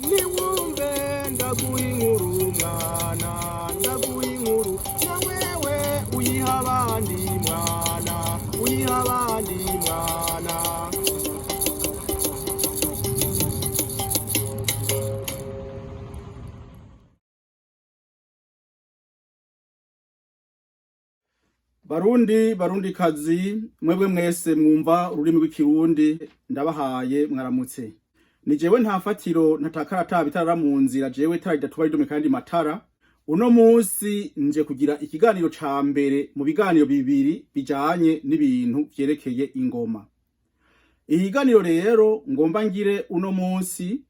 Niwumve ndaguha inkuru mwana, ndaguha inkuru na wewe uyiha abandi mwana, uyiha abandi mwana. Barundi, barundi kazi, mwebwe mwese mwumva ururimi rw'ikirundi, ndabahaye mwaramutse. Ni jewe nta fatiro ntatakara ata bitarara mu nzira, jewe tara ridatuba ridome kandi matara. Uno munsi nje kugira ikiganiro ca mbere mu biganiro bibiri bijanye n'ibintu vyerekeye ingoma. Ikiganiro rero ngomba ngire uno munsi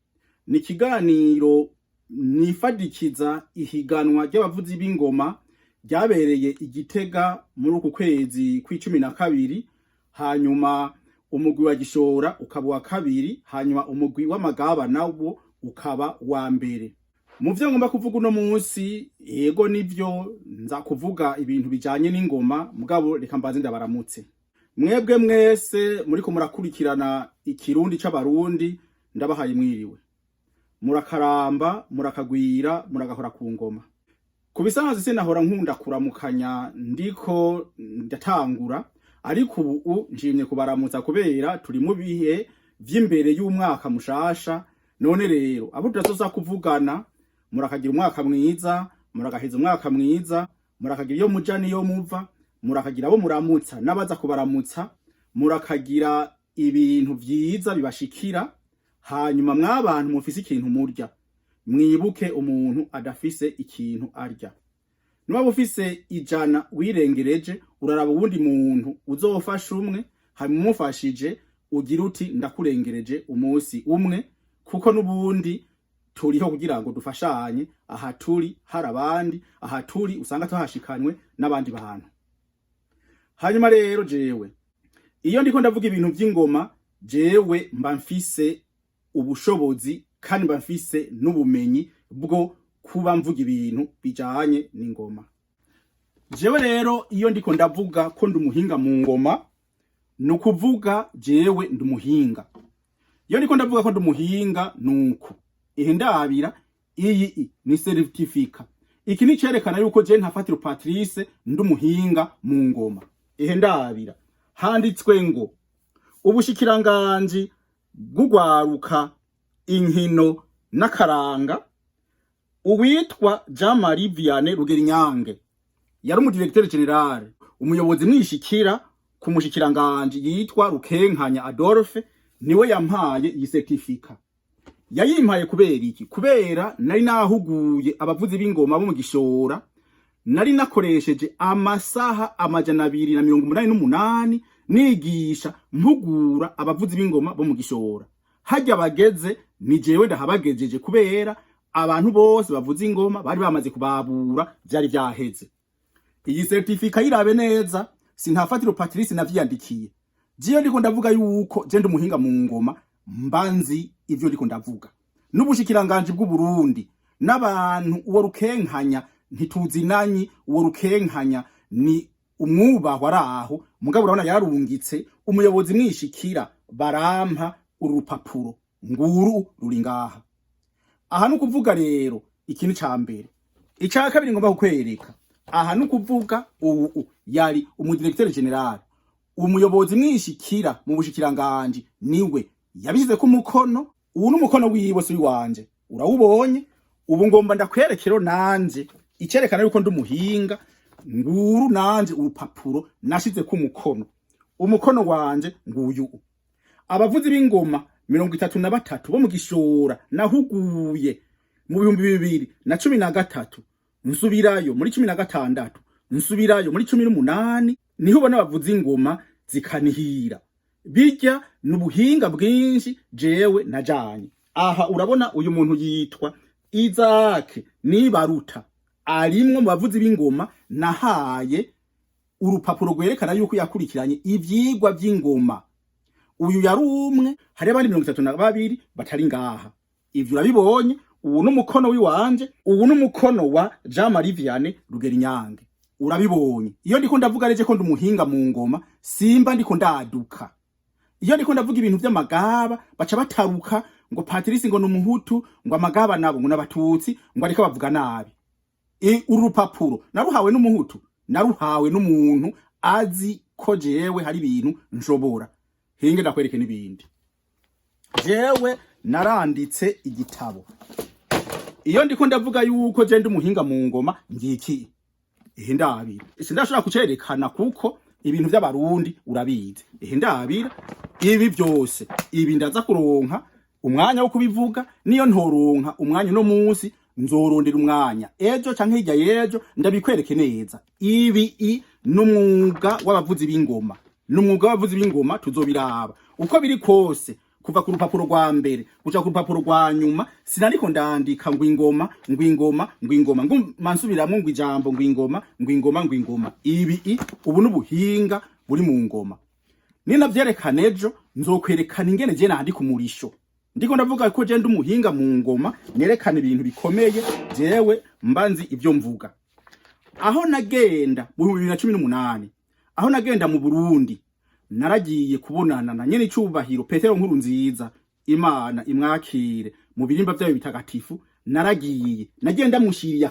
ni ikiganiro nifadikiza ihiganwa ry'abavuzi b'ingoma ryabereye i Gitega muri uku kwezi kw'icumi na kabiri, hanyuma umugwi wa Gishora ukaba uwa kabiri, hanyuma umugwi w'Amagaba nawo ukaba uwa mbere. Mu vyo ngomba kuvuga uno munsi, yego nivyo nza kuvuga ibintu bijanye n'ingoma, mugabo reka mbanze ndabaramutse. Mwebwe mwese muriko murakurikirana ikirundi c'abarundi, ndabahaye mwiriwe. Murakaramba, murakagwira, muragahora ku ngoma. Ku bisanzwe sinahora nkunda kuramukanya ndiko ndatangura, ariko ubu nshimye kubaramutsa kubera turi mu bihe vy'imbere y'umwaka mushasha. None rero abo tutazoza kuvugana, murakagira umwaka mwiza, muragaheza umwaka mwiza, murakagira iyo muja n'iyo muva, murakagira abo muramutsa n'abaza kubaramutsa, murakagira ibintu vyiza bibashikira. Hanyuma mwabantu mufise ikintu murya, mwibuke umuntu adafise ikintu arya. Niwaba ufise 100 wirengereje, uraraba uwundi muntu uzofasha umwe, hanyuma umufashije ugira uti ndakurengereje umunsi umwe, kuko n'ubundi turiho kugira ngo dufashanye. Aha turi hari abandi, aha turi usanga tuhashikanywe n'abandi bantu. Hanyuma rero jewe iyo ndiko ndavuga ibintu vy'ingoma, jewe mba mfise ubushobozi kandi mba mfise n'ubumenyi bwo kuba mvuga ibintu bijanye n'ingoma. Jewe rero iyo ndiko ndavuga ko ndi umuhinga mu ngoma, ni ukuvuga jewe ndi umuhinga. Iyo ndiko ndavuga ko ndi umuhinga nuko ihe ndabira iyi ni certificat. Iki ni cerekana yuko je Ntafatiro Patrice ndi umuhinga mu ngoma. Ihe ndabira handitswe ngo ubushikiranganji bw'ugwaruka, inkino n'akaranga, uwitwa Jean Marie Vianney Rugerinyange yari umudirecteur général, umuyobozi mwishikira ku mushikiranganji yitwa Rukenkanya Adolphe, niwe yampaye iyi certificat. Yayimpaye kubera iki? Kubera nari nahuguye abavuzi b'ingoma bo mu Gishora, nari nakoresheje amasaha 288 nigisha mpugura abavuzi b'ingoma bo mu Gishora. Harya bageze ni jewe ndahabagejeje, kubera abantu bose bavuza ingoma bari bamaze kubabura, vyari vyaheze. Iyi certificat yirabe neza, sintafatiro Patrice navyiyandikiye. Jiyo ndiko ndavuga yuko je ndi umuhinga mu ngoma, mbanzi ivyo ndiko ndavuga. N'ubushikiranganji bw'u Burundi n'abantu uwo Rukenkanya ntituzinanyi, uwo Rukenkanya ni umwubahwa araho, mugabo urabona yarungitse umuyobozi mwishikira barampa uru rupapuro nguru ruri ngaha. Aha ni ukuvuga rero ikintu ca mbere. Ica kabiri ngomba kukwereka aha ni ukuvuga ubu yari umudirecteur général, umuyobozi mwishikira mu bushikiranganji, niwe yabishyize ku mukono. Ubu n'umukono wiwe si wanje, urawubonye. Ubu ngomba ndakwerekero nanje icerekana yuko ndi umuhinga. Nguru nanje urupapuro nashize ku mukono, umukono wanje nguyu. Abavuzi b'ingoma 33 bo mu Gishora nahuguye mu 2013, nsubirayo muri 16, nsubirayo muri 18, niho ubona bavuza ingoma zikanihira. Bijya ni ubuhinga bwinshi jewe najanye. Aha urabona uyu muntu yitwa Isaac Nibaruta, arimwo mu bavuzi b'ingoma nahaye urupapuro rwerekana yuko yakurikiranye ivyigwa vy'ingoma. Uyu yari umwe, hari abandi 32 batari ngaha. Ivyo urabibonye. Ubu n'umukono w'iwanje, ubu n'umukono wa Jean Marie Vianney Rugerinyange, urabibonye. Iyo ndiko ndavuga reje ko ndi umuhinga mu ngoma, simba ndiko ndaduka. Iyo ndiko ndavuga ibintu vy'amagaba baca bataruka Ngo Patrice ngo numuhutu, ngo amagaba nabo ngo n'abatutsi, ngo ariko bavuga nabi. Uru rupapuro naruhawe n'umuhutu, naruhawe n'umuntu azi ko jewe hari ibintu nshobora. Hinge ndakwereke n'ibindi. Jewe naranditse igitabo. Iyo ndiko ndavuga yuko je ndi umuhinga mu ngoma, ngiki ihe ndabira, sindashobora kucerekana kuko ibintu by'abarundi urabizi. Ihe ndabira ibi byose, ibi ndaza kuronka umwanya wo kubivuga. Niyo ntoronka umwanya uno munsi, nzorondera umwanya ejo canke hirya y'ejo ndabikwereke neza. Ibi i n'umwuga w'abavuzi b'ingoma, n'umwuga w'abavuzi b'ingoma, tuzobiraba uko biri kose. Kuva ku rupapuro rwa mbere guca ku rupapuro rwa nyuma, sinariko ndandika ngo ingoma, ngo ingoma, ngo ingoma, ngo mansubiramwo ngo ijambo, ngo ingoma, ngo ingoma, ngo ingoma. Ibi i ubu n'ubuhinga buri mu ngoma. Ninavyerekana ejo, nzokwerekana ingene je nandika umurisho. Ndiko ndavuga ko je ndi umuhinga mu ngoma, nerekana ibintu bikomeye. Jewe mba nzi ivyo mvuga. Aho nagenda mu 2018, aho nagenda mu Burundi, naragiye kubonana na nyene icubahiro Petero Nkuru Nziza, Imana imwakire mu birimba vyayo bitagatifu. Naragiye, nagiye ndamushiriye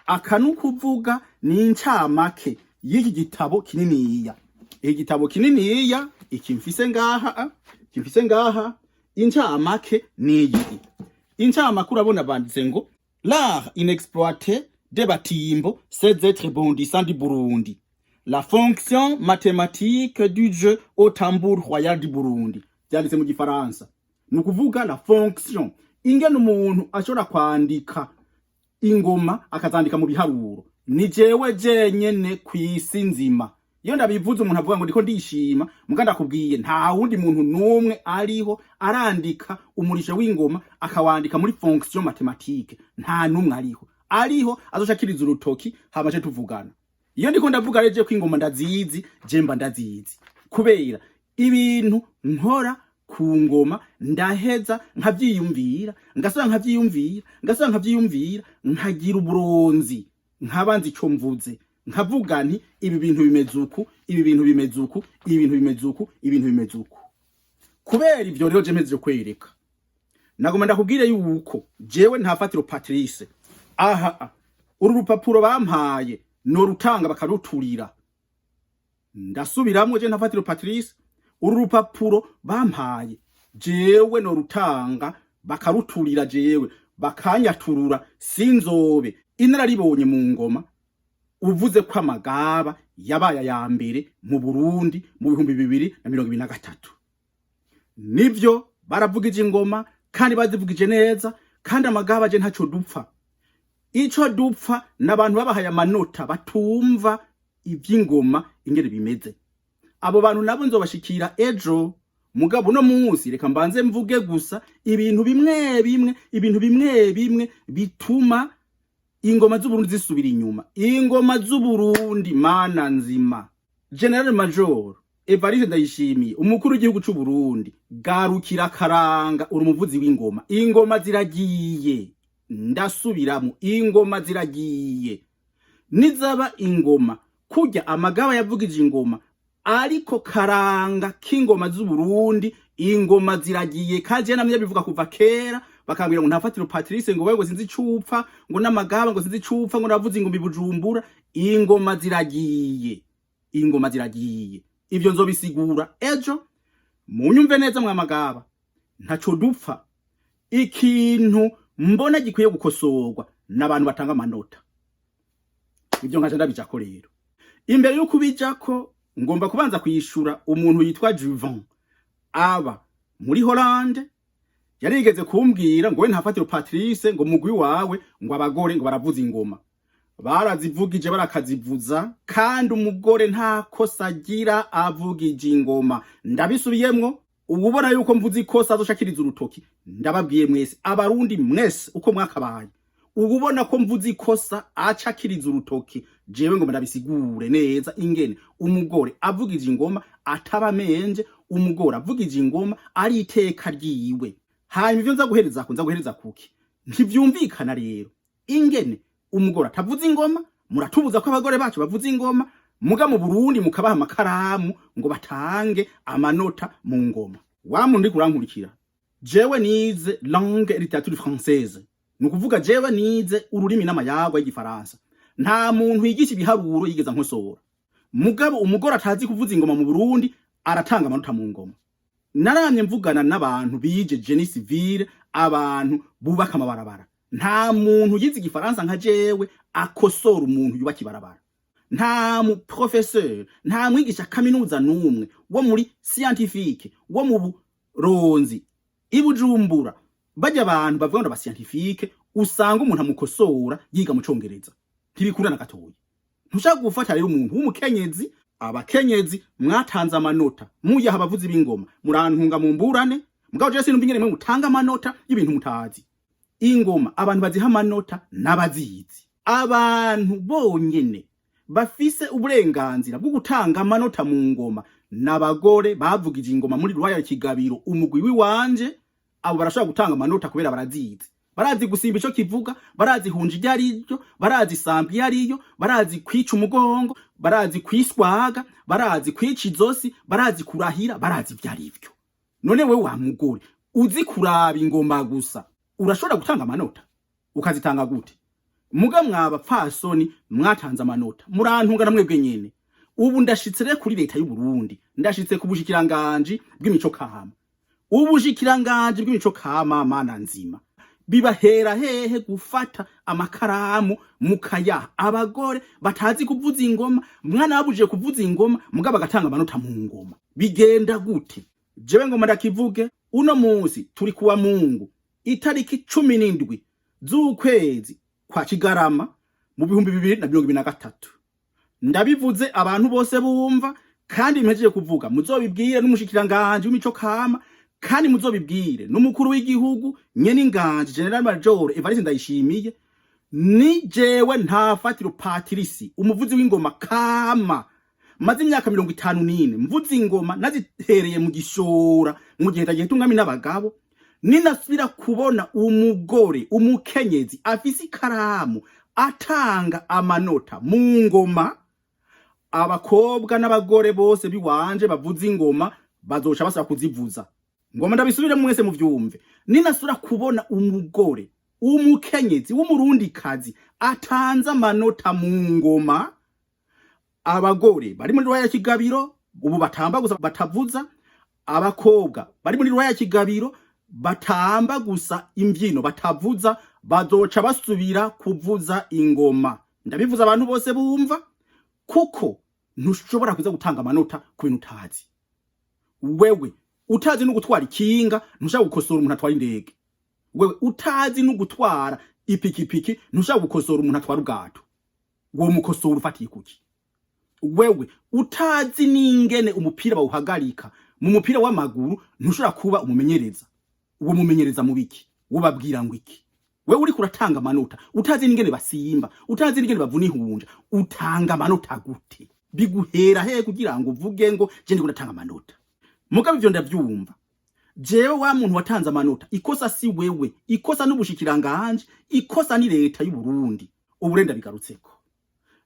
aka nukuvuga ni incamake y'iki gitabo kininiya. Iki gitabo kininiya iki mfise ngaha, iki mfise ngaha, incamake niyi. Incamake urabona banditse ngo "L'art inexploité des Batimbo, ces êtres bondissants du Burundi, la fonction mathématique du jeu au tambour royal du Burundi". Byanditse mu gifaransa. Ni ukuvuga la fonction, ingene umuntu ashobora kwandika ingoma akazandika mu biharuro, ni jewe jenyene kw'isi nzima. Iyo ndabivuze, umuntu avuga ngo ndiko ndishima, muga ndakubwiye, nta wundi muntu n'umwe ariho arandika umurisho w'ingoma akawandika muri fonction mathématique. Nta n'umwe ariho. Ariho azoshakiriza urutoki, hama ce tuvugana. Iyo ndiko ndavuga rero ko ingoma ndazizi, je mba ndazizi kubera ibintu nkora ku ngoma. Ndaheza nkavyiyumvira, ngasubira nkavyiyumvira, ngasubira nkavyiyumvira, nkagira uburonzi, nkaba nzi ico mvuze, nkavuga nti ibi bintu bimeze uku, ibi bintu bimeze uku, ibi bintu bimeze uku, ibintu bimeze uku. Kubera ivyo rero je mpeze kwereka, nagoma ndakubwire yuko jewe Ntafatiro Patrice, aha uru rupapuro bampaye norutanga bakaruturira. Ndasubiramwo, je Ntafatiro Patrice, uru rupapuro bampaye jewe norutanga bakaruturira, jewe bakanyaturura, sinzobe inararibonye mu ngoma. Uvuze ko amagaba yabaye aya mbere mu Burundi mu 2023, nivyo, baravugije ingoma kandi bazivugije neza. Kandi amagaba je ntaco dupfa. Ico dupfa n'abantu babahaye amanota batumva ivy'ingoma ingene bimeze. Abo bantu nabo nzobashikira ejo. Mugabo uno munsi reka mbanze mvuge gusa ibintu bimwe bimwe, ibintu bimwe bimwe bituma ingoma z'Uburundi zisubira inyuma. Ingoma z'Uburundi, mana nzima! Général Major Evariste Ndayishimiye, umukuru w'igihugu c'u Burundi, garukira karanga, uri umuvuzi w'ingoma. Ingoma ziragiye, ndasubiramo, ingoma ziragiye. Nizaba ingoma kurya amagaba yavugije ingoma, ariko karanga k'ingoma z'Uburundi, ingoma ziragiye. Kaje namye bivuga kuva kera, bakambwira ngo Ntafatiro Patrice, ngo wewe ngo sinzi icupfa, ngo n'amagaba ngo sinzi icupfa, ngo navuze ingoma ibujumbura. Ingoma ziragiye, ingoma ziragiye. Ivyo nzobisigura ejo. Munyumve neza mwamagaba, ntaco dupfa. Ikintu mbona gikwiye gukosorwa n'abantu batanga amanota. Ivyo nkaca ndabijako rero. Imbere y'uko ubijako, ngomba kubanza kwishura umuntu yitwa Juvan aba muri Hollande. Yarigeze kumbwira ngo we Ntafatiro Patrice, ngo mugwi wawe, ngo abagore ngo baravuza ingoma. Barazivugije, barakazivuza, kandi umugore nta kosa agira avugije ingoma. Ndabisubiyemwo, ubona yuko mvuze ikosa azoshakiriza urutoki. Ndababwiye mwese, abarundi mwese uko mwakabaye, ubona ko mvuze ikosa acakiriza urutoki. Jewe ngo ndabisigure neza ingene umugore avugije ingoma ataba menje. Umugore avugije ingoma ari iteka ryiwe. Hanyuma ivyo nza guhereza ko, nza guhereza kuki ntivyumvikana rero ingene umugore atavuza ingoma. Muratubuza ko abagore bacu bavuza ingoma, muga mu Burundi mukabaha amakaramu ngo batange amanota mu ngoma. Wa muntu uri kurankurikira, Jewe nize langue et littérature française, ni ukuvuga jewe nize ururimi n'amayagwa y'igifaransa. Nta muntu yigisha ibiharuro yigeze ankosora. Mugabo umugore atazi kuvuza ingoma mu Burundi aratanga amanota mu ngoma. Naramye mvugana n'abantu bije génie civil, abantu bubaka amabarabara. Nta muntu yize igifaransa nka jewe akosora umuntu yubaka ibarabara. Nta mu professeur, nta mwigisha kaminuza n'umwe wo muri scientifique, wo mu buronzi i Bujumbura, bajya abantu bavuga ngo aba scientifique, usanga umuntu amukosora yiga mu Congereza. Ntibikunda na gatoya. Ntushaka gufata rero umuntu w'umukenyezi. Abakenyezi mwatanze amanota muyaha abavuzi b'ingoma, murantunga mu mburane. Mugabo jewe sinumva ingene mwe mutanga amanota y'ibintu mutazi. Ingoma abantu baziha amanota n'abazizi. Abantu bonyene bafise uburenganzira bwo gutanga amanota mu ngoma n'abagore bavugije ingoma muri Royal Kigabiro, umugwi w'iwanje. Abo barashobora gutanga amanota kubera barazizi. Barazi gusimba ico kivuga, barazi hunja iryo ariryo, barazi samba iyo ariyo, barazi kwica umugongo, barazi kwiswaga, barazi kwica izosi, barazi kurahira, barazi ivyo arivyo. None wewe wa mugore uzi kuraba ingoma gusa, urashobora gutanga amanota? Ukazitanga gute? Muga mwaba pfasoni mwatanze amanota, murantunga na mwebwe nyene. Ubu ndashitse rero kuri leta y'u Burundi, ndashitse ku bushikiranganji bw'imico kama. Ubushikiranganji bw'imico kama, mana nzima, bibahera hehe gufata amakaramu mukayaha abagore batazi kuvuza ingoma? Mwana babujije kuvuza ingoma, mugabo bagatanga amanota mu ngoma, bigenda gute? Jewe ngoma ndakivuge. Uno munsi turi kuwa Mungu, itariki 17 z'ukwezi kwa Kigarama mu 2023. Ndabivuze abantu bose bumva, kandi mpejeje kuvuga muzobibwire n'umushikiranganji w'imico kama, kandi muzobibwire n'umukuru w'igihugu nyene inganji, General Major Evariste Ndayishimiye. Ni jewe Nta Fatiro Patrice, umuvuzi w'ingoma kama, maze imyaka 54 mvuze ingoma, nazitereye mu gishora mu gihe tagihe tungami n'abagabo. Ninasubira kubona umugore, umukenyezi afise ikaramu atanga amanota mu ngoma, abakobwa n'abagore bose biwanje bavuza ingoma bazoca basaba kuzivuza ngoma. Ndabisubire mwese muvyumve: ninasubira kubona umugore, umukenyezi w'umurundikazi atanze amanota mu ngoma, abagore bari muri Royal Kigabiro ubu batamba gusa batavuza, abakobwa bari muri Royal Kigabiro batamba gusa imbyino batavuza, bazoca basubira kuvuza ingoma. Ndabivuza abantu bose bumva, kuko ntushobora kuza gutanga amanota ku bintu utazi. Wewe utazi no gutwara ikinga, ntushobora gukosora umuntu atwara indege. Wewe utazi no gutwara ipikipiki, ntushobora gukosora umuntu atwara ubwato. Uwo mukosora ufatiye kuki? Wewe utazi n'ingene umupira bawuhagarika mu mupira w'amaguru, ntushobora kuba umumenyereza. Uwo mumenyereza mu biki? Wobabwira ngo iki? Wewe uriko uratanga amanota utazi n'ingene basimba, utazi n'ingene bavuna ihunja, utanga amanota gute? Biguhera he kugira ngo uvuge ngo je ndiko ndatanga amanota? Mugabo ivyo ndavyumva jewe. Wa muntu watanze amanota, ikosa si wewe, ikosa n'ubushikiranganje, ikosa ni leta y'u Burundi. Ubu rero ndabigarutseko.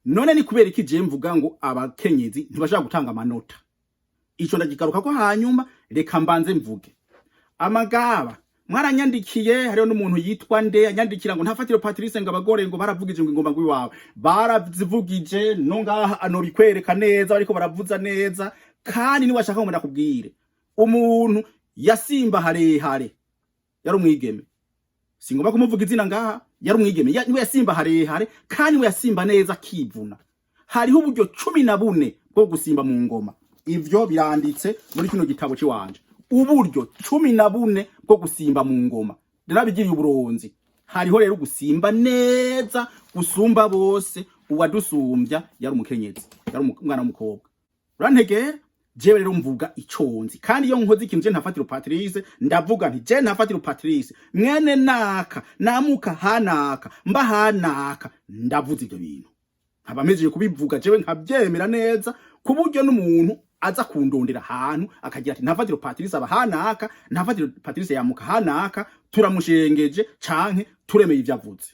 None ni kubera iki je mvuga ngo abakenyezi ntibashobora gutanga amanota? Ico ndagigaruka ko hanyuma. Reka mbanze mvuge amagaba. Mwaranyandikiye, hariho n'umuntu yitwa nde anyandikira ngo Ntafatiro Patrice, ngo abagore ngo baravugije ngo ingoma ngo iwawe barazivugije. No ngaha anobikwereka neza, bariko baravuza neza. Kandi niwashaka ngo ndakubwire umuntu yasimba harehare, yari umwigeme, singomba kumuvuga izina ngaha, yari umwigeme, niwe yasimba harehare kandi niwe yasimba neza akivuna. Hariho uburyo 14 bwo gusimba mu ngoma. Ivyo biranditse muri kino gitabo ciwanje, uburyo 14 bwo gusimba mu ngoma. Narabigiriye uburonzi. Hariho rero gusimba neza gusumba bose. Uwadusumbya yari umukenyezi, yari umwana w'umukobwa. Urantegera? Jewe rero mvuga iconzi, kandi iyo nkoze ikintu, je Ntafatiro Patrice, ndavuga nti je Ntafatiro Patrice, mwene naka, namuka hanaka, mba hanaka, ndavuze ivyo bintu, nkaba mpejeje kubivuga, jewe nkabyemera neza, ku buryo n'umuntu aza kundondera ahantu akagira ati Ntafatiro Patrice aba hanaka, Ntafatiro Patrice yamuka hanaka, turamushengeje canke turemeye ivyo avuze.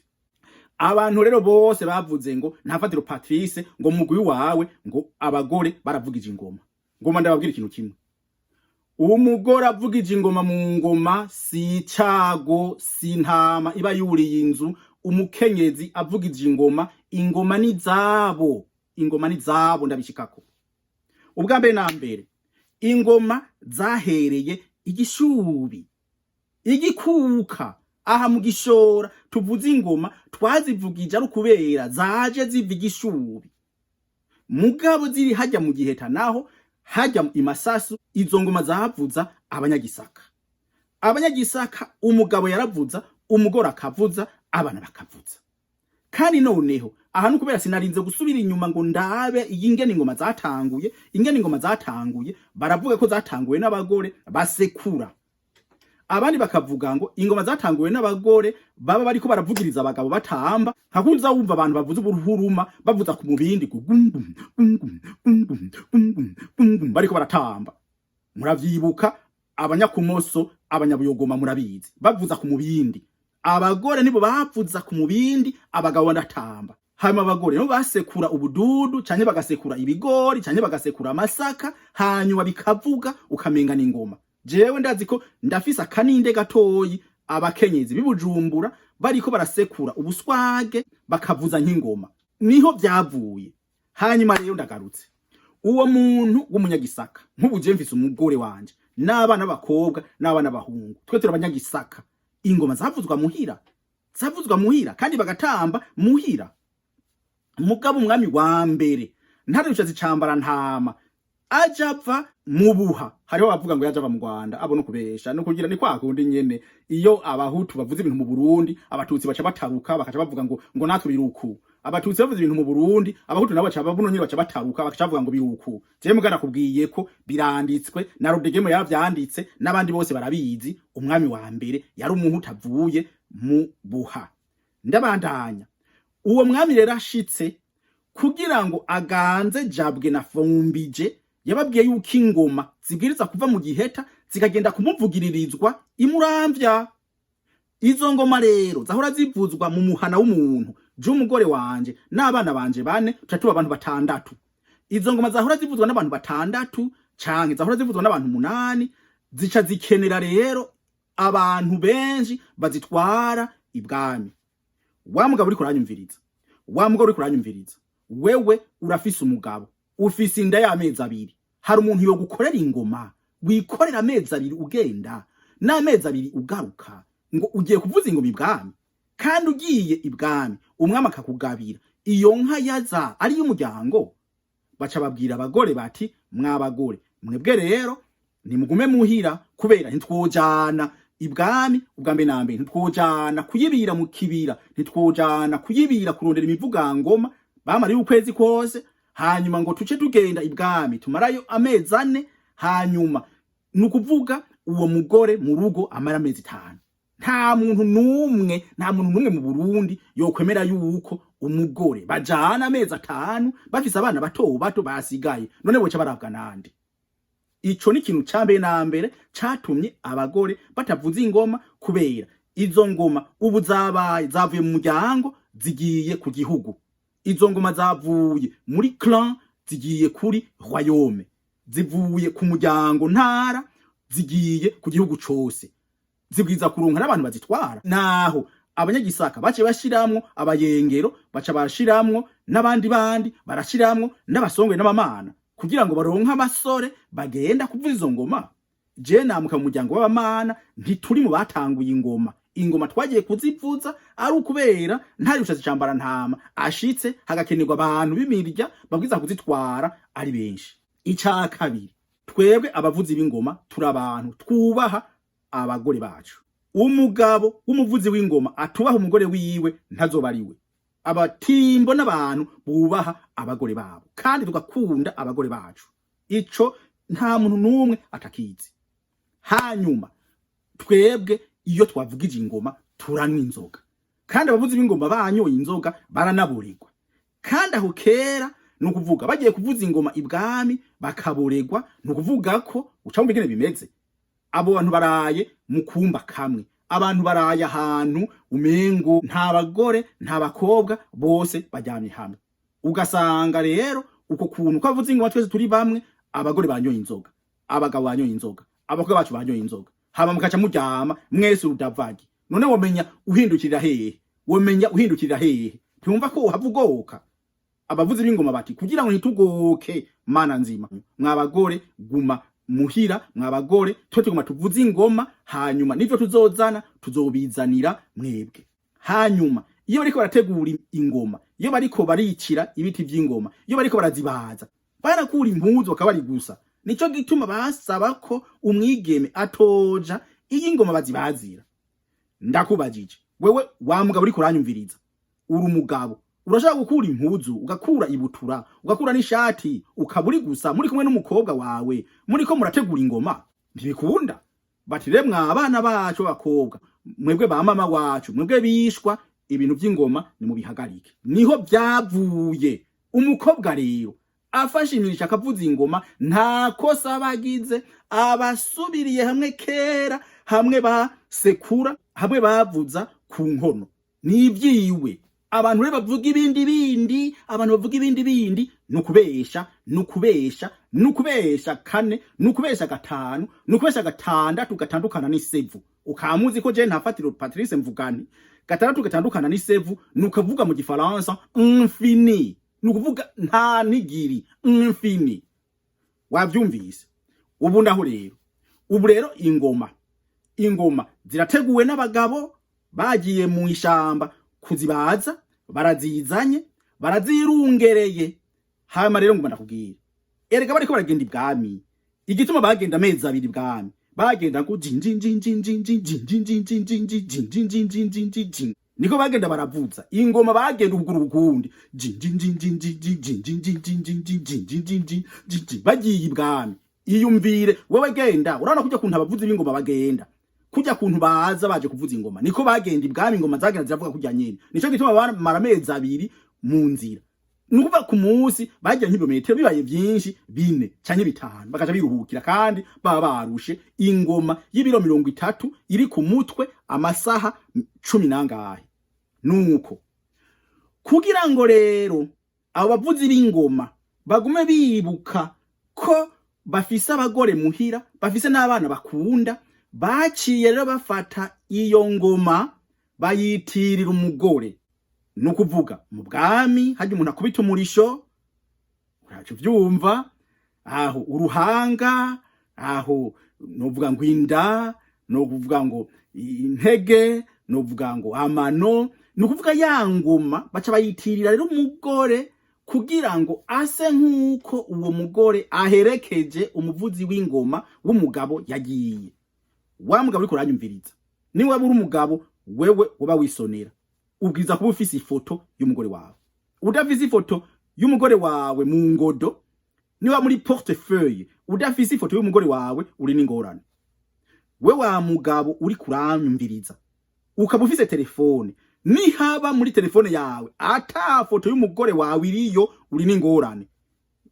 Abantu rero bose bavuze ngo Ntafatiro Patrice, ngo mugwi wawe ngo abagore baravugije ingoma, ngoma ndababwira ikintu kimwe. Umugore avugije ingoma mu ngoma si icago, si intama iba yuriye inzu. Umukenyezi avugije ingoma, ingoma ni zabo, ingoma ni zabo. Ndabishikako. Ubwa mbere na mbere, ingoma zahereye igishubi, igikuka aha mu Gishora. Tuvuze ingoma, twazivugije ari ukubera zaje ziva igishubi, mugabo ziri hajya mu Giheta, naho hajya imasasu. Izo ngoma zavuza abanyagisaka. Abanyagisaka, umugabo yaravuza, umugore akavuza, abana bakavuza. Kandi noneho aha ni ukubera sinarinze gusubira inyuma ngo ndabe ingene ingoma zatanguye. Ingene ingoma zatanguye, baravuga ko zatanguye n'abagore basekura, abandi bakavuga ngo ingoma zatanguwe n'abagore baba bariko baravugiriza abagabo batamba, nka kuza wumva abantu bavuza uburuhuruma, bavuza ku mubindi gugum gum gum gum gum gum gum, bariko baratamba. Muravyibuka, abanyakumoso, abanyabuyogoma, murabizi, bavuza ku mubindi. Abagore nibo bavuza ku mubindi, abagabo banatamba. Hanyuma abagore nibo basekura ubududu, canke bagasekura ibigori, canke bagasekura amasaka, hanyuma bikavuga ukamenga n'ingoma. Jewe ndazi ko ndafise akaninde gatoyi, abakenyezi b'ibujumbura bariko barasekura ubuswage bakavuza nk'ingoma, niho vyavuye. Hanyuma rero ndagarutse, uwo muntu w'umunyagisaka, nk'ubu je mfise umugore wanje n'abana b'abakobwa n'abana b'abahungu, twe turi abanyagisaka. Ingoma zavuzwa muhira, zavuzwa muhira kandi bagatamba muhira. Mugabo umwami wa mbere Ntare Rushatsi Cambara Ntama aja ava mu Buha. Hariho abavuga ngo yaje ava mu Rwanda, abo no kubesha no kugira ni kwa kundi nyene. Iyo abahutu bavuze ibintu mu Burundi, abatutsi baca bataruka, bakaca bavuga ngo natwe biruku. Abatutsi bavuze ibintu mu Burundi, abahutu nabo baca babuno nyene baca bataruka, bakaca bavuga ngo biruku. Jewe mugana kubwiye ko biranditswe na Rudegemo yaravyanditse, n'abandi bose barabizi. Umwami wa mbere yari umuhutu avuye mu Buha. Ndabandanya. Uwo mwami rero ashitse kugira ngo aganze Jabwe na Fumbije, yababwiye yuko ingoma zibwiriza kuva mu Giheta zikagenda kumuvugiririzwa imuramvya. Izo ngoma rero zahora zivuzwa mu muhana w'umuntu, je umugore wanje n'abana banje bane, tuca tuba abantu batandatu. Izo ngoma zahora zivuzwa n'abantu batandatu canke zahora zivuzwa n'abantu munani, zica zikenera rero abantu benshi bazitwara ibwami. Wa mugabo uriko uranyumviriza, wa mugabo uriko uranyumviriza, wewe urafise umugabo, ufise inda y'amezi 2. Hari umuntu yogukorera ingoma wikorera amezi 2 ugenda n'amezi 2 ugaruka, ngo ugiye kuvuza ingoma ibwami? Kandi ugiye ibwami, umwami akakugabira iyo nka yaza ari y'umuryango. Baca babwira abagore bati: "Mwabagore mwebwe rero nimugume muhira, kubera ntitwojana ibwami. Ubwa mbere na mbere ntitwojana kuyibira mu kibira, ntitwojana kuyibira kurondera imivugangoma bamara ukwezi kose, hanyuma ngo tuce tugenda ibwami tumarayo amezi 4." Hanyuma ni ukuvuga uwo mugore mu rugo amara amezi 5. Nta muntu n'umwe, nta muntu n'umwe mu Burundi yokwemera yuko umugore bajana amezi 5 bafise abana bato bato basigaye. None boca barabwa nande? Ico ni ikintu ca mbere na mbere catumye abagore batavuza ingoma, kubera izo ngoma ubu zabaye zavuye mu muryango zigiye ku gihugu. Izo ngoma zavuye muri clan zigiye kuri royaume, zivuye ku muryango ntara zigiye ku gihugu cose, zibwiza kuronka n'abantu bazitwara. Naho abanyagisaka bace bashiramwo abayengero, baca bashiramwo n'abandi bandi, barashiramwo n'abasongwe n'abamana kugira ngo baronke abasore bagenda kuvuza izo ngoma. Je namuka mu muryango w'abamana, ntituri mu batanguye ingoma. Ingoma twagiye kuzivuza ari ukubera Ntare Rushatsi Cambara Ntama ashitse, hagakenerwa abantu b'imirya babwiza kuzitwara ari benshi. Ica kabiri, twebwe abavuzi b'ingoma turi abantu twubaha abagore bacu. Umugabo w'umuvuzi w'ingoma atubaha umugore wiwe ntazoba ari we. Abatimbo n'abantu bubaha abagore babo, kandi tugakunda abagore bacu. Ico nta muntu n'umwe atakizi. Hanyuma twebwe iyo twavugije ingoma turanywa inzoga, kandi abavuzi b'ingoma banyoye inzoga baranaburirwa. Kandi aho kera, ni ukuvuga bagiye kuvuza ingoma ibwami bakaboregwa, ni ukuvuga ko uca wumva ingene bimeze. Abo bantu baraye mu kumba kamwe, abantu baraye ahantu umengo nta bagore nta bakobwa, bose baryamye hamwe. Ugasanga rero uko kuntu ko avuza ingoma twese turi bamwe, abagore banyoye inzoga, abagabo banyoye inzoga, Abakobwa bacu banyoye inzoga, hama mukaca muryama mwese urudavagi. None womenya uhindukirira hehe? Womenya uhindukirira hehe? Ntiwumva ko uhava ugoka? Abavuzi b'ingoma bati: "Kugira ngo ntitugoke, mana nzima, mwabagore guma muhira, mwabagore twe tuguma tuvuze ingoma, hanyuma nivyo tuzozana tuzobizanira mwebwe." Hanyuma iyo bariko barategura ingoma, iyo bariko baricira ibiti vy'ingoma, iyo bariko barazibaza, barakura impuzu bakaba bari gusa. Nico gituma basaba ko umwigeme atoja iyo ingoma bazibazira. Ndakubajije wewe wa mugabo uriko uranyumviriza, uri umugabo, urashaka gukura impuzu, ugakura ibutura, ugakura n'ishati, ukaba uri gusa muri kumwe n'umukobwa wawe, muriko murategura ingoma? Ntibikunda. Bati rero: "Mwa abana bacu b'abakobwa, mwebwe ba mama wacu, mwebwe bishwa, ibintu by'ingoma nimubihagarike." Niho byavuye. Umukobwa rero afashe imirisho akavuza ingoma, nta kosa bagize. Abasubiriye hamwe kera, hamwe basekura, hamwe bavuza ku nkono, nivyiwe. Abantu rero bavuga ibindi bindi, abantu bavuga ibindi bindi, ni ukubesha, ni ukubesha, ni ukubesha kane, ni ukubesha gatanu, ni ukubesha gatandatu gatandukana n'isevu. Ukamuzi ko je ntafatiro Patrice Mvugani, gatandatu gatandukana n'isevu, ni ukuvuga mu Gifaransa infini, ni ukuvuga nta nigiri, infini. Wavyumvise? Ubu ndaho rero, ubu rero ingoma zirateguwe n'abagabo bagiye mu ishamba kuzibaza, barazizanye, barazirungereye. Hama rero ngoma ndakubwira, erega bariko baragenda ibwami, igituma bagenda amezi 2 ibwami, bagenda ngo jinjinjinjinjinjinjinjinjinjinjinjinjinjinjinjin, niko bagenda baravuza ingoma, bagenda ukuguru ukundi, jinjinjinjinjinjinjinjinjinjinjinjinjinjinjin, bagiye ibwami. Iyumvire wewe, genda urabona kujya kuntu abavuzi b'ingoma bagenda, kujya kuntu baza baje kuvuza ingoma, niko bagenda ibwami. Ingoma zagenda ziravuga kujya nyene. Nico gituma bamara amezi 2 mu nzira. Ni ukuvuga ku munsi bagira nk'ibirometero bibaye vyinshi 4 canke 5, bakaca biruhukira, kandi baba barushe. Ingoma y'ibiro 30 iri ku mutwe amasaha cumi nangahe. Nuko kugira ngo rero abo bavuzi b'ingoma bagume bibuka ko bafise abagore muhira, bafise n'abana bakunda, baciye rero bafata iyo ngoma bayitirira umugore. Ni ukuvuga mu bwami harya umuntu akubita umurisho, uraca uvyumva aho uruhanga, aho novuga ngo inda, nokuvuga ngo intege, novuga ngo amano. Ni ukuvuga ya ngoma baca bayitirira rero umugore, kugira ngo ase nk'uko uwo mugore aherekeje umuvuzi w'ingoma w'umugabo yagiye. Wa mugabo uriko uranyumviriza, niba uri umugabo, wewe uba wisonera, ubwiza kuba ufise ifoto y'umugore wawe. Udafise ifoto y'umugore wawe mu ngodo, niba muri portefeuille udafise ifoto y'umugore wawe, uri n'ingorane. We wa mugabo uri kuranyumviriza, ukaba ufise telefone, nihaba muri telefone yawe ata foto y'umugore wawe iriyo, uri n'ingorane.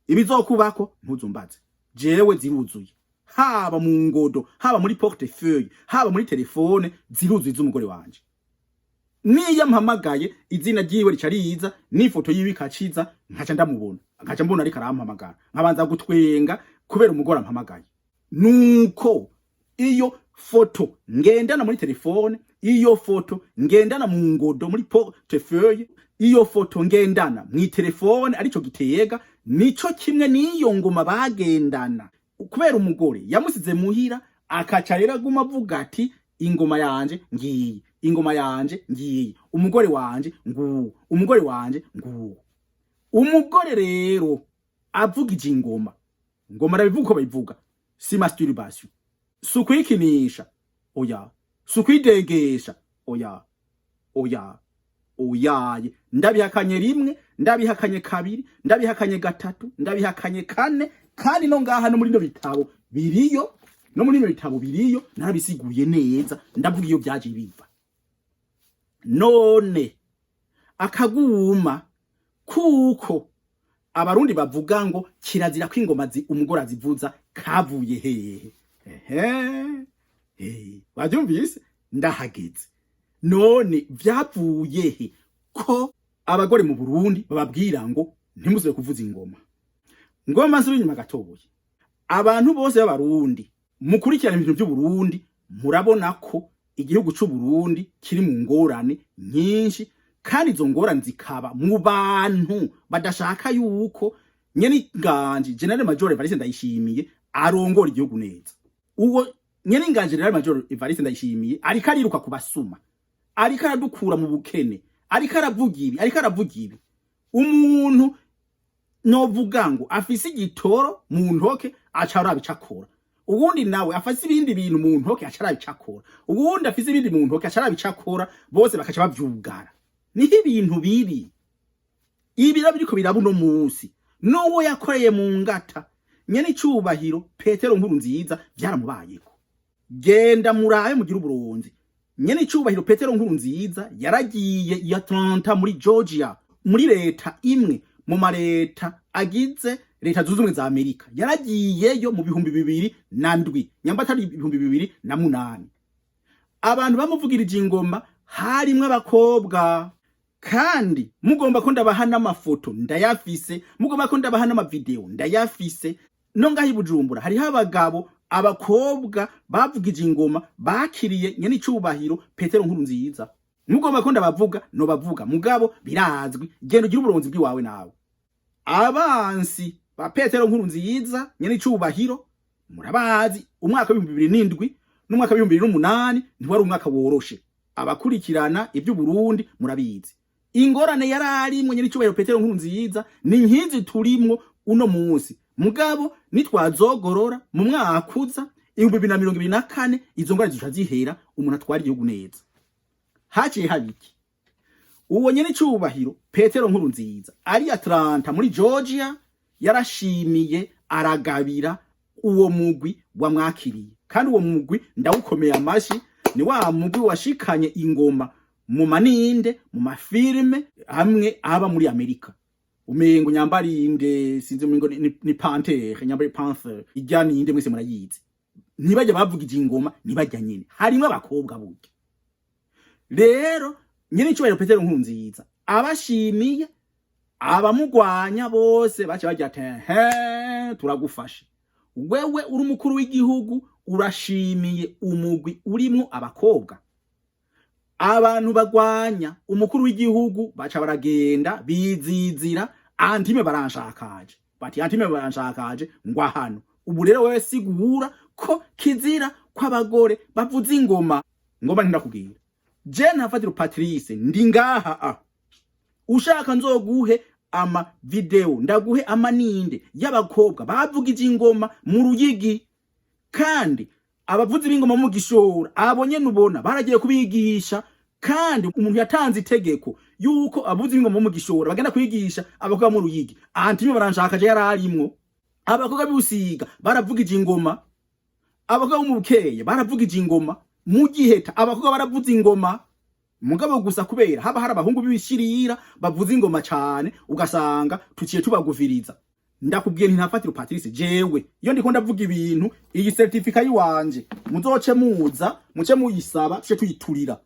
Ibizokubako ntuzumbaze. Jewe ziruzuye, haba mu ngodo, haba muri portefeuille, haba muri telefone, ziruzuye z'umugore wanje. Niyo mpamagaye, izina ryiwe rica riza n'ifoto yiwe ikaciza, nkaca ndamubona, nkaca mbona ariko arampamagara, nkabanza gutwenga kubera umugore ampamagaye. Nuko iyo foto ngendana muri telefone, iyo foto ngendana mu ngodo muri portefeuille, iyo foto ngendana mw'itelefone, arico gitega, nico kimwe n'iyo ngoma bagendana. Kubera umugore yamusize muhira, akaca rero aguma avuga ati: "Ingoma yanje ngiyi, ingoma yanje ngiyi, umugore wanje nguwo, umugore wanje nguwo." Umugore rero avugije ingoma, ngoma arabivuga uko bayivuga, si masturbation, si ukwikinisha, oya, si ukwidegesha, oya, oya, oyaye. Ndabihakanye rimwe, ndabihakanye kabiri, ndabihakanye gatatu, ndabihakanye kane. Kandi no ngaha no muri bino bitabo biriyo, no muri bino bitabo biriyo, narabisiguye neza, ndavuga iyo byaje biva. None akaguma kuko Abarundi bavuga ngo kirazira ko ingoma umugore azivuza, kavuye hehe? Ehe, wabyumvise, ndahageze. None vyavuye he ko abagore mu Burundi bababwira ngo ntimuze kuvuza ingoma? Ngoma nsubira inyuma gatoya. Abantu bose b'Abarundi Mukurikirana ibintu by'Uburundi, murabona ko igihugu c'Uburundi kiri mu ngorane nyinshi, kandi izo ngorane zikaba mu bantu badashaka yuko nyene inganji Général Major Evariste Ndayishimiye arongora igihugu neza. Uwo nyene inganji Général Major Evariste Ndayishimiye ariko ariruka ku basuma, ariko aradukura mu bukene, ariko aravuga ibi, ariko aravuga ibi. Umuntu novuga ngo afise igitoro mu ntoke aca araba ico akora, uwundi nawe afise ibindi bintu mu ntoke aca araba ico akora, uwundi afise ibindi mu ntoke aca araba ico akora, bose bakaca bavyugara. Niho ibintu biri. Ibi rero biriko biraba uno munsi, n'uwo yakoreye mu ngata nyene icubahiro Petero Nkuru Nziza vyaramubayeko. Genda murabe mugire uburonzi. Nyene icubahiro Petero Nkuru Nziza yaragiye i Atlanta muri Georgia, muri leta imwe mu mareta agize Leta Zunze Ubumwe za Amerika. Yaragiyeyo mu 2007, nyamba atari 2008. Abantu bamuvugirije ingoma harimwo abakobwa, kandi mugomba ko ndabaha n'amafoto ndayafise, mugomba ko ndabaha n'amavideo ndayafise. No ngaho i Bujumbura hariho abagabo, abakobwa bavugije ingoma bakiriye nyene icubahiro Petero Nkuru Nziza. Mugomba ko ndabavuga nobavuga, mugabo birazwi. Genda ugire uburonzi bw'iwawe nawe. Abansi ba Petero Nkuru Nziza nyene icubahiro murabazi. Umwaka w'2007 n'umwaka w'2008 ntiwari umwaka woroshe. Abakurikirana iby'Uburundi murabizi ingorane yari arimwo nyene icubahiro Petero Nkuru Nziza. Ni nkizi turimwo uno munsi, mugabo nitwazogorora mu mwaka uza 2024 izo ngorane zica zihera, umuntu atwara igihugu neza. Haciye haba iki? Uwo nyene icubahiro Petero Nkuru Nziza ari Atlanta muri Georgia yarashimiye, aragabira uwo mugwi wamwakiriye, kandi uwo mugwi ndawukomeye amashi. Ni wa mugwi washikanye ingoma mu maninde, mu mafilme hamwe aba muri Amerika. Umengo nyambarinde, sinzi, umengo ni Panther, nyambari Panther ijya ninde, mwese murayizi. Ntibajya bavugije ingoma, ntibajya nyine harimwo abakobwa. Burya rero nyine icubahiro Petero Nkurunziza abashimiye, abamugwanya bose baca bagira ati: "He, turagufashe wewe, uri umukuru w'igihugu, urashimiye umugwi urimwo abakobwa." Abantu bagwanya umukuru w'igihugu baca baragenda bizizira antime baranshakaje, bati: "Antime baranshakaje ngwa hano." Ubu rero wewe sigura ko kizira ko abagore bavuza ingoma. Ngoma ntindakubwira je Ntafatiro Patrice ndi ngaha. A ushaka nzoguhe ama video, ndaguhe amaninde y'abakobwa bavugije ingoma mu Ruyigi, kandi abavuzi b'ingoma mu Gishora abo nyene ubona baragiye kubigisha. Kandi umuntu yatanze itegeko yuko abavuzi b'ingoma mu Gishora bagenda kwigisha abakobwa mu Ruyigi, antime baranshakaje yararimwo. Abakobwa b'Ubusiga baravugije ingoma, abakobwa bo mu Bukeye baravugije ingoma, mu Giheta abakobwa baravuza ingoma. Mugabo gusa kubera haba hari abahungu b'ibishirira bavuza ingoma cane, ugasanga tuciye tubaguviriza. Ndakubwiye nti Ntafatiro Patrice, jewe iyo ndiko ndavuga ibintu, iyi certificat yiwanje muzoce muza muce muyisaba, tuce tuyiturira.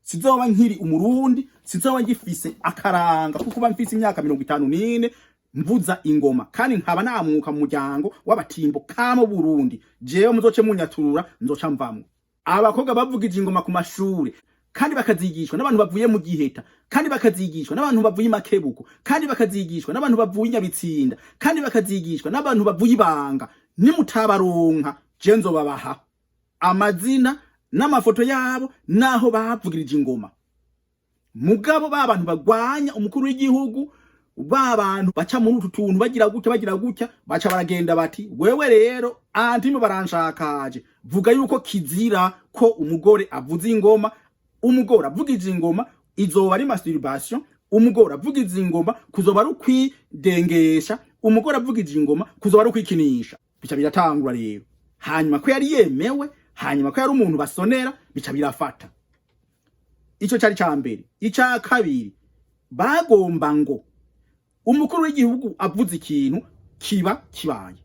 Sizoba nkiri Umurundi, sizoba ngifise akaranga, kuko kuba mfise imyaka 54 mvuza ingoma kandi nkaba namuka mu muryango w'abatimbo kama Burundi, jewe muzoce munyaturura, nzoca mvamwo. Abakobwa bavugije ingoma ku mashure, kandi bakazigishwa n'abantu bavuye mu Giheta, kandi bakazigishwa n'abantu bavuye i Makebuko, kandi bakazigishwa n'abantu bavuye i Nyabitsinda, kandi bakazigishwa n'abantu bavuye Ibanga. Nimutabaronka, je nzobabaha amazina n'amafoto yabo n'aho bavugirije ingoma. Mugabo ba bantu bagwanya umukuru w'igihugu, ba bantu baca muri utu tuntu bagira gutya, bagira gutya, baca baragenda bati: "Wewe rero antime baranshakaje, vuga yuko kizira ko umugore avuza ingoma. Umugore avugije ingoma izoba ari masturbation, umugore avugije ingoma kuzoba ari ukwidengesha, umugore avugije ingoma kuzoba ari ukwikinisha." Bica biratangura rero. Hanyuma ko yari yemewe, hanyuma ko yari umuntu basonera, bica birafata. Ico cari ca mbere. Ica kabiri, bagomba ngo umukuru w'igihugu avuze ikintu kiba kibaye.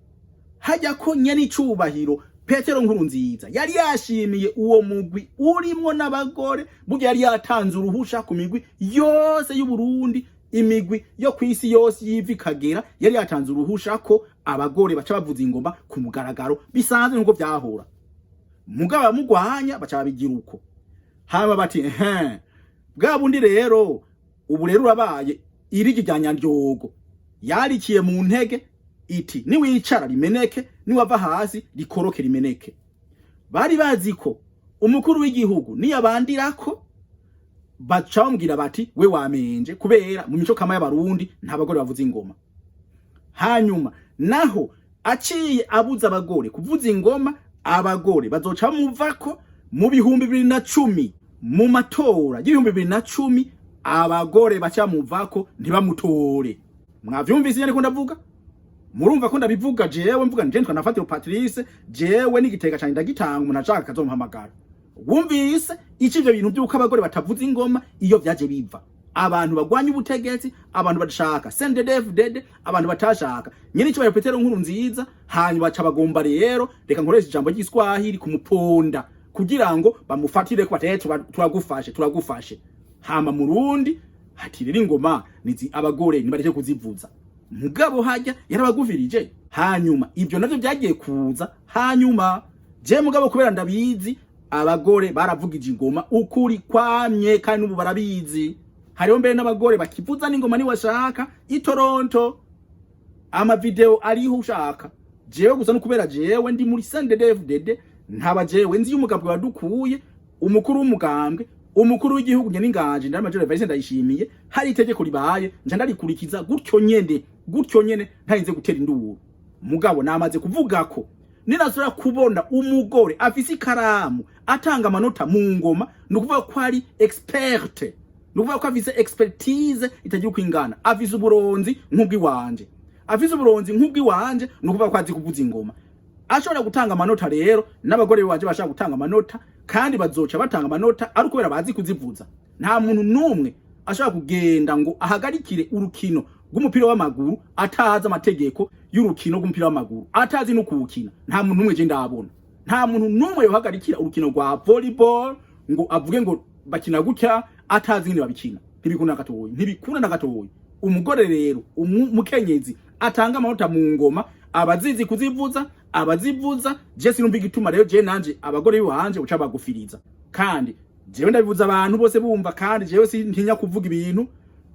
Hajya ko nyene icubahiro Petero Nkuru Nziza yari yashimiye uwo mugwi urimwo n'abagore, burya yari yatanze uruhusha ku migwi yose y'Uburundi, imigwi yo kw'isi yose yiva ikagera, yari yatanze uruhusha ko abagore baca bavuza ingoma ku mugaragaro bisanzwe nkuko vyahora. Mugabo abamugwanya baca babigira uko, hama bati: "Ehe, bwa bundi rero ubu rero urabaye irigi rya Nyandyogo yarikiye mu ntege iti niwicara rimeneke, niwava hasi rikoroke rimeneke." Bari bazi ko umukuru w'igihugu niyabandirako baca bamubwira bati: "We wamenje," kubera mu mico kama y'Abarundi nta bagore bavuza ingoma. Hanyuma naho aciye abuza abagore kuvuza ingoma, abagore bazoca bamuvako mu 2010. Mu matora y'2010 abagore baca bamuvako, ntibamutore. Mwavyumvise iyo ariko ndavuga? Murumva ko ndabivuga jewe, mvuga nje ntwa nafatiro Patrice, jewe n'igitega cyane ndagitanga, umuntu ashaka akazompamagara. Wumvise ico ivyo bintu by'uko abagore batavuza ingoma iyo vyaje biva? Abantu bagwanya ubutegetsi, abantu badashaka CNDD-FDD, abantu batashaka nyene icyubahiro Petero Nkuru Nziza, hanyuma baca bagomba rero, reka nkoresha ijambo ry'Iswahili, kumuponda kugira ngo bamufatire ko bateye: "Turagufashe, turagufashe." Hama murundi hati rero ingoma nizi abagore nibareke kuzivuza. Mugabo hajya yarabagufirije. Hanyuma ibyo navyo byagiye kuza hanyuma. Je mugabo kubera ndabizi, abagore baravugije ingoma ukuri kwamye, kandi n'ubu barabizi. Hariho mbere n'abagore bakivuza n'ingoma niwashaka i Toronto, amavideo ariho ushaka. Jewe gusa nukubera jewe ndi muri CNDD-FDD, ntaba jewe nzi y'umugambwe wadukuye umukuru w'umugambwe, umukuru w'igihugu nyene inganje ndari Major Evariste Ndayishimiye. Hari itegeko ribaye, nja ndarikurikiza gutyo nyene, gutyo nyene, ntarinze gutera induru. Mugabo namaze kuvuga ko ninasubira kubona umugore afise ikaramu atanga amanota mu ngoma, ni ukuvuga ko ari experte, ni ukuvuga ko afise expertise itagira uko ingana, afise uburonzi nk'ubw'iwanje. Afise uburonzi nk'ubw'iwanje, ni ukuvuga ko azi kuvuza ingoma, ashobora gutanga amanota. Rero n'abagore banje bashaka gutanga amanota, kandi bazoca batanga amanota ari ukubera bazi kuzivuza. Nta muntu n'umwe ashobora kugenda ngo ahagarikire urukino rw'umupira w'amaguru atazi amategeko y'urukino rw'umupira w'amaguru, atazi no kuwukina. Nta muntu n'umwe je ndabona, nta muntu n'umwe yohagarikira urukino rwa volleyball ngo avuge ngo bakina gutya atazi ingene babikina. Ntibikunda na gatoyi, ntibikunda na gatoyi. Umugore rero, umukenyezi atanga amanota mu ngoma, abazizi kuzivuza, abazivuza. Je sinumva igituma rero je nanje abagore biwanje uca bagufiriza. Kandi jewe ndabivuza abantu bose bumva, kandi jewe sintinya kuvuga ibintu.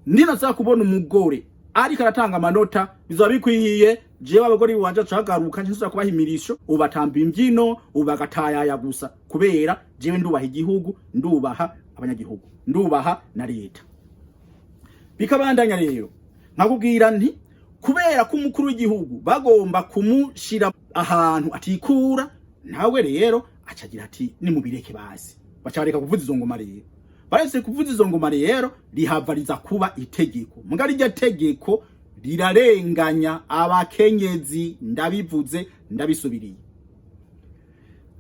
Ninasaba kubona umugore ariko aratanga amanota, bizoba bikwiye. Jewe abagore biwanje acagaruka nsubira kubaha imirisho, ubatamba imbyino, ubagatayaya gusa, kubera jewe ndubaha igihugu, ndubaha abanyagihugu, ndubaha na leta. Bikabandanya rero nkakubwira nti kubera ko umukuru w'igihugu bagomba kumushira ahantu atikura, nawe rero acagira ati: "Nimubireke basi." Baca bareka kuvuza izo ngoma. Rero baretse kuvuza izo ngoma, rero rihava riza kuba itegeko. Mugari iryo tegeko rirarenganya abakenyezi, ndabivuze ndabisubiriye.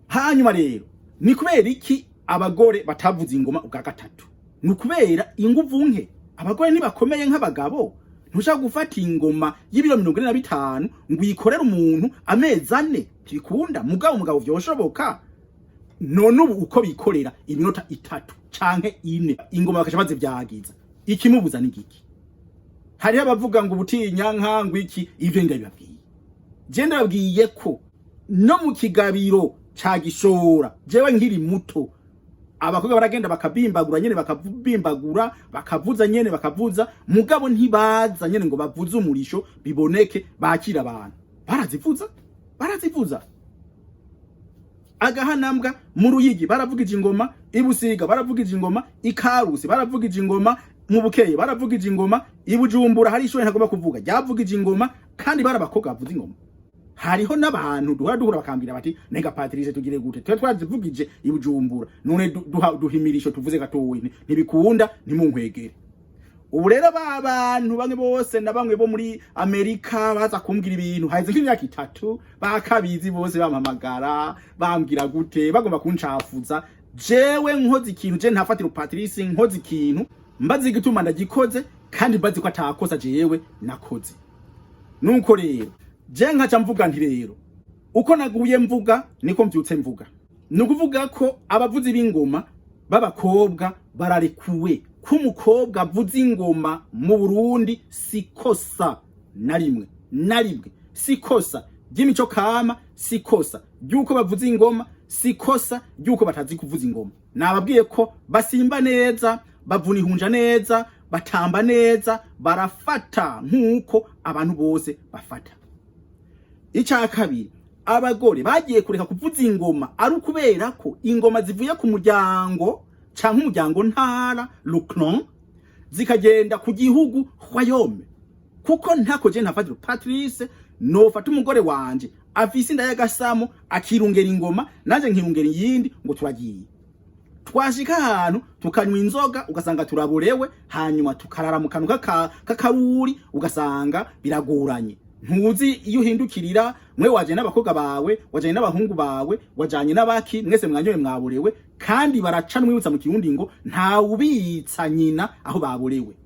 Hanyuma rero ni kubera iki abagore batavuza ingoma ubwa gatatu? Ni ukubera inguvu nke. Abagore ntibakomeye nk'abagabo. Ntushaka gufata ingoma y'ibiro 45 ngo uyikorere umuntu amezi 4, ntibikunda. Mugabo umugabo vyoshoboka. None ubu uko bikorera iminota 3 canke 4 ingoma bakaca bazivyagiza, ikimubuza ni giki? Hariho abavuga ngo ubutinyanka, ngo iki. Ivyo ndabibabwiye, je ndababwiye ko no mu kigabiro ca Gishora, jewe nkiri muto, abakobwa baragenda bakabimbagura nyene, bakabimbagura, bakavuza nyene, bakavuza. Mugabo ntibaza nyene ngo bavuze umurisho biboneke bakira abantu. Barazivuza, barazivuza. Agahanambwa mu Ruyigi baravugije ingoma, ibusiga baravugije ingoma, ikarusi baravugije ingoma, mu Bukeye baravugije ingoma, ibujumbura hari ishure ntagomba kuvuga ryavugije ingoma, kandi bari abakobwa bavuza ingoma. Hariho n'abantu duhora duhura bakambwira bati: "Nega Patrice, tugire gute? Twe twazivugije ibujumbura, none duha duhimirisho tuvuze gatoyi." Ntibikunda, ntimunkwegere. Ubu rero ba bantu bamwe bose na bamwe bo muri Amerika baza kumbwira ibintu haheze nk'imyaka 3, bakabizi bose bampamagara bambwira gute, bagomba kuncafuza. Jewe nkoze ikintu, je ntafatira Patrice, nkoze ikintu mbazi igituma ndagikoze, kandi mbazi ko atakosa jewe nakoze. Nuko rero je nkaca mvuga nti rero uko naguye mvuga niko mvyutse mvuga. Ni ukuvuga ko abavuzi b'ingoma b'abakobwa bararekuwe, ko umukobwa avuza ingoma mu Burundi si kosa na rimwe na rimwe, si kosa ry'imico kama, si kosa ry'uko bavuza ingoma. Si kosa ry'uko batazi kuvuza ingoma. Nababwiye ko basimba neza, bavuna ihunja neza, batamba neza, barafata nk'uko abantu bose bafata. Icya kabiri, abagore bagiye kureka kuvuza ingoma ari ukubera ko ingoma zivuye ku muryango canke umuryango ntara, le clan, zikagenda ku gihugu, royaume. Kuko ntako je Ntafatiro Patrice nofata umugore wanje afise inda y'agasamo, akirungera ingoma, nanje nkirungera iyindi, ngo turagiye, twashika ahantu tukanywa inzoga, ugasanga turaborewe, hanyuma tukarara mu kantu k'akaruri, ugasanga biragoranye, ntuzi iyo uhindukirira. Mwe wajanye n'abakobwa bawe, wajanye n'abahungu bawe, wajanye n'abaki, mwese mwanyoye, mwaborewe. Kandi baraca n'umwibutsa mu Kirundi ngo ntawubitsa nyina aho baborewe.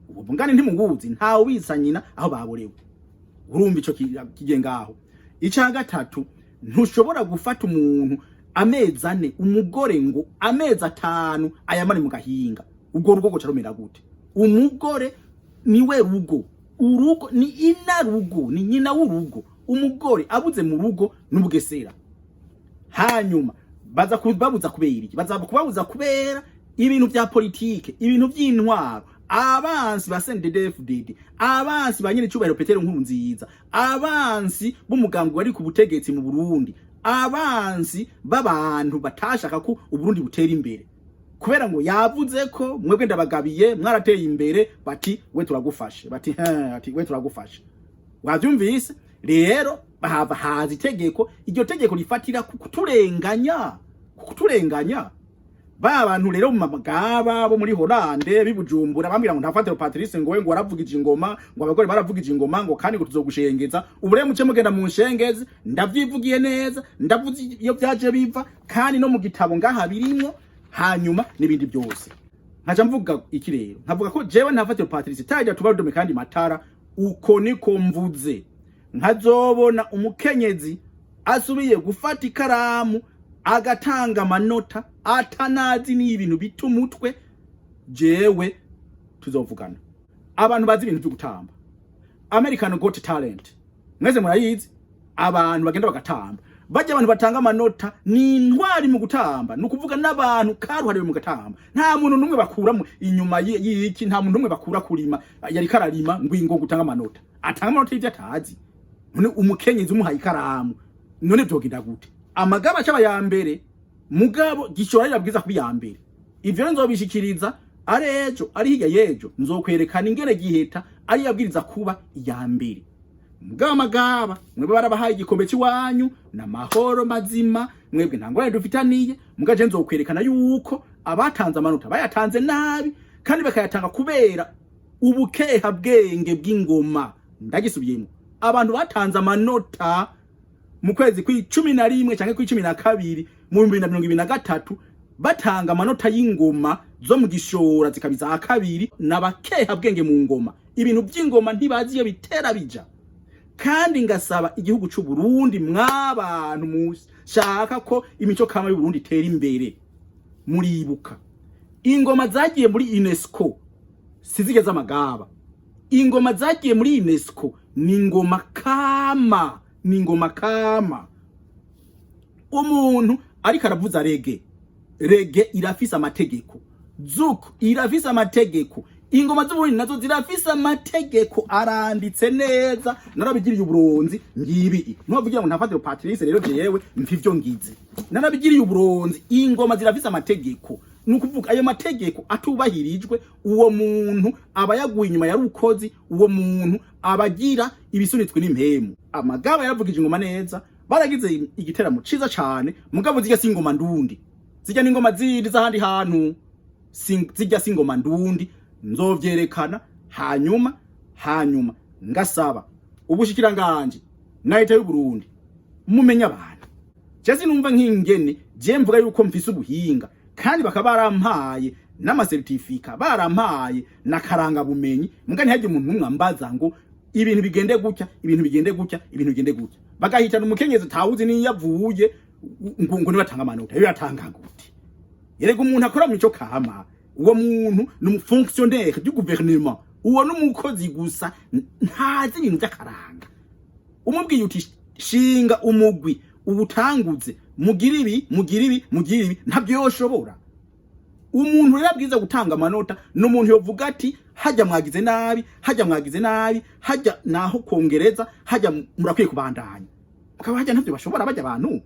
Ubu bungane ntimubuzi? Ntawubitsa nyina aho baborewe. Urumva ico kigiye ngaho. Ica gatatu, ntushobora gufata umuntu amezi 4, umugore ngo amezi 5 ayamare mu gahinga. Ubwo rugo goca rumera gute? Umugore niwe rugo, urugo ni ina rugo, ni nyina w'urugo. Umugore abuze mu rugo n'ubugesera. Hanyuma baza kubabuza kubera iki? Baza kubabuza kubera ibintu vya politike, ibintu vy'intwaro. Abansi ba CNDD-FDD, abansi ba nyene icubahiro Petero Nkurunziza, abansi b'umugambi wari ku butegetsi mu Burundi, abansi b'abantu batashaka ko Uburundi butera imbere, kubera ngo yavuze ko mwebwe ndabagabiye mwarateye imbere, bati we turagufashe, bati he, ati we turagufashe. Wavyumvise rero, bahava haza itegeko. Iryo tegeko rifatira ku kuturenganya, ku kuturenganya ba bantu rero mu magaba bo muri Holande bibujumbura, bambwira ngo Ntafatiro Patrice ngo we ngo waravugije ingoma, ngo abagore baravugije ingoma, ngo kandi ngo tuzogushengeza. Ubu rero muce mugenda mu nshengezi. Ndavyivugiye neza, ndavuze iyo vyaje biva, kandi no mu gitabo ngaha birimwo, hanyuma n'ibindi byose. Nkaca mvuga iki rero? Nkavuga ko jewe Ntafatiro Patrice tajya tubarudome kandi matara, uko niko mvuze. Nkazobona umukenyezi asubiye gufata ikaramu agatanga amanota atanazi n'ibintu bita umutwe, jewe tuzovugana. Abantu bazi ibintu byo gutamba, American Got Talent mwese murayizi, abantu bagenda bagatamba, bajya abantu batanga amanota ni intwari mu gutamba, ni ukuvuga n'abantu karuhariwe mu gatamba. Nta muntu n'umwe bakura inyuma y'iki, nta muntu n'umwe bakura kurima, yari kararima ngo ingo gutanga amanota, atanga amanota y'ibyo atazi. None umukenyezi umuhaye ikaramu, none vyogenda gute? Amagaba acaba ya mbere, mugabo gishora yabwiza kuba iya mbere. Ivyo rero nzobishikiriza ari ejo, ari hirya y'ejo, nzokwerekana ingene Giheta ari yabwiriza kuba iya mbere. Mugabo amagaba mwebwe barabahaye igikombe cy'iwanyu n'amahoro mazima, mwebwe nta ngorane dufitaniye. Mugabo je nzokwerekana yuko abatanze amanota bayatanze nabi, kandi bakayatanga kubera ubukeha bwenge bw'ingoma. Ndagisubiyemo: abantu batanze amanota mu kwezi kw'11 canke kw'12 mu 2023, batanga amanota y'ingoma zo mu Gishora zikaba iza kabiri, n'abakeha bwenge mu ngoma. Ibintu by'ingoma ntibazi iyo bitera bija. Kandi ngasaba igihugu c'u Burundi, mwabantu mushaka ko imico kama y'u Burundi itera imbere, muribuka ingoma zagiye muri UNESCO sizigeze amagaba. Ingoma zagiye muri UNESCO ni ingoma kama, ni ingoma kama. Umuntu ariko aravuza reggae, reggae irafise amategeko, zouk irafise amategeko, ingoma z'Uburundi nazo zirafise amategeko aranditse neza. Narabigiriye uburonzi ngibi, ntubavugira ngo Ntafatiro Patrice rero jewe mva ivyo ngize. Narabigiriye uburonzi. Ingoma zirafise amategeko, ni ukuvuga ayo mategeko atubahirijwe, uwo muntu aba yaguye inyuma ya rukozi, uwo muntu aba agira ibisunitswe n'impemu. Amagaba yaravugije ingoma neza, baragize igiteramo ciza cane, mugabo zirya si ingoma ndundi, zirya n'ingoma zindi z'ahandi hantu. Zirya si ingoma ndundi, nzovyerekana. Hanyuma ngasaba ubushikiranganje na leta y'u Burundi, mumenye abantu. Je sinumva nk'ingene je mvuga yuko mfise ubuhinga, kandi bakaba barampaye n'amasertifika, barampaye na karangabumenyi, muga ntihagire umuntu n'umwe ambaza ngo ibintu bigende gutya, ibintu bigende gutya, ibintu bigende gutya. Bagahitana umukenyezi tawuzi niyo avuye, ngo nibatanga amanota. Iyo yatanga gute? Erega umuntu akora mu ico kama, uwo muntu ni umufonctionnaire du gouvernement, uwo n'umukozi gusa, ntazi ibintu by'akaranga. Umubwiye uti shinga umugwi. Ubutanguze mugira ibi, mugira ibi, mugira ibi, ntabyo yoshobora. Umuntu rero abwiza gutanga amanota ni umuntu yovuga ati: "Hajya mwagize nabi, hajya mwagize nabi, hajya naho kongereza, hajya murakwiye kubandanya." Mukaba hajya ntabyo bashobora. Bajya abantu,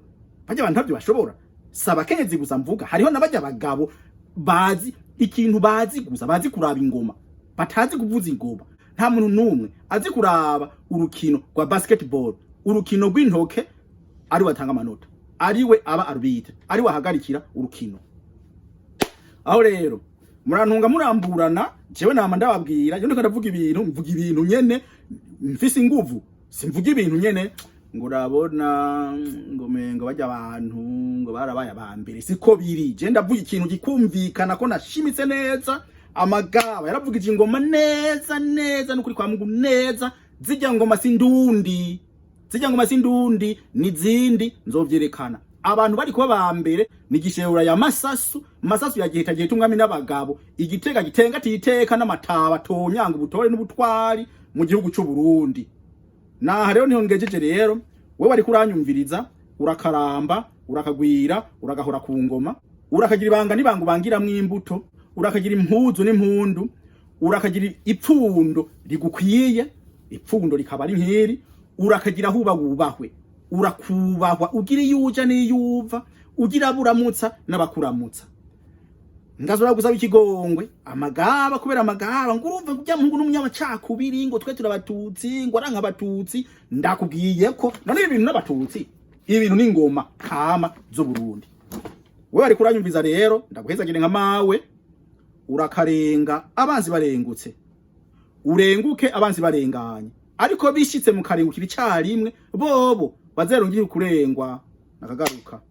bajya abantu ntabyo bashobora. Si abakenyezi gusa mvuga, hariho n'abajya abagabo bazi ikintu, bazi gusa, bazi kuraba ingoma, batazi kuvuza ingoma. Nta muntu n'umwe azi kuraba urukino rwa basketball, urukino rw'intoke, ari we atanga amanota, ari we aba arbitre, ari we ahagarikira urukino. Aho rero murantunga muramburana. Jewe nama ndababwira, iyo ndiko ndavuga ibintu, mvuga ibintu nyene mfise inguvu. Simvuga ibintu nyene ngo urabona ngo mengo bajya abantu ngo barabaye abambere. Siko biri. Je ndavuga ikintu gikumvikana ko nashimitse neza. Amagaba yaravugije ingoma neza neza, n'ukuri kwa Mungu neza. Zijya ngoma sindundi, zijya ngoma sindundi, nizindi nzovyerekana. Abantu bari kuba ba mbere ni Gishewura ya Masasu, Masasu ya Giheta, Giheta umwami n'abagabo, Igitega gitenga titeka n'amataba tonyanga ubutore n'ubutwari mu gihugu c'u Burundi. Naha rero niho ngejeje. Rero wewe ariko uranyumviriza, urakaramba, urakagwira, uragahora ku ngoma, urakagira ibanga n'ibanga ubangiramwo imbuto, urakagira impuzu n'impundu, urakagira ipfundo rigukwiye, ipfundo rikaba ari nk'iri, urakagira aho uba wubahwe, urakubahwa, ugira iyo uja n'iyo uva, ugira aburamutsa n'abakuramutsa. Ngazora gusaba ikigongwe amagaba, kubera amagaba ngo urumva ngo ujya muhungu n'umunyamacakubiri, ngo twe turabatutsi, ngo aranka abatutsi. Ndakubwiye ko none ibi bintu n'abatutsi, ibi bintu n'ingoma kama zo Burundi. Wewe ariko uranyumviza rero, ndaguhezagire nka mawe, urakarenga abanzi barengutse, urenguke abanzi barenganye. Ariko bishitse mukarengukira icarimwe, bobo bazerongera kurengwa nakagaruka.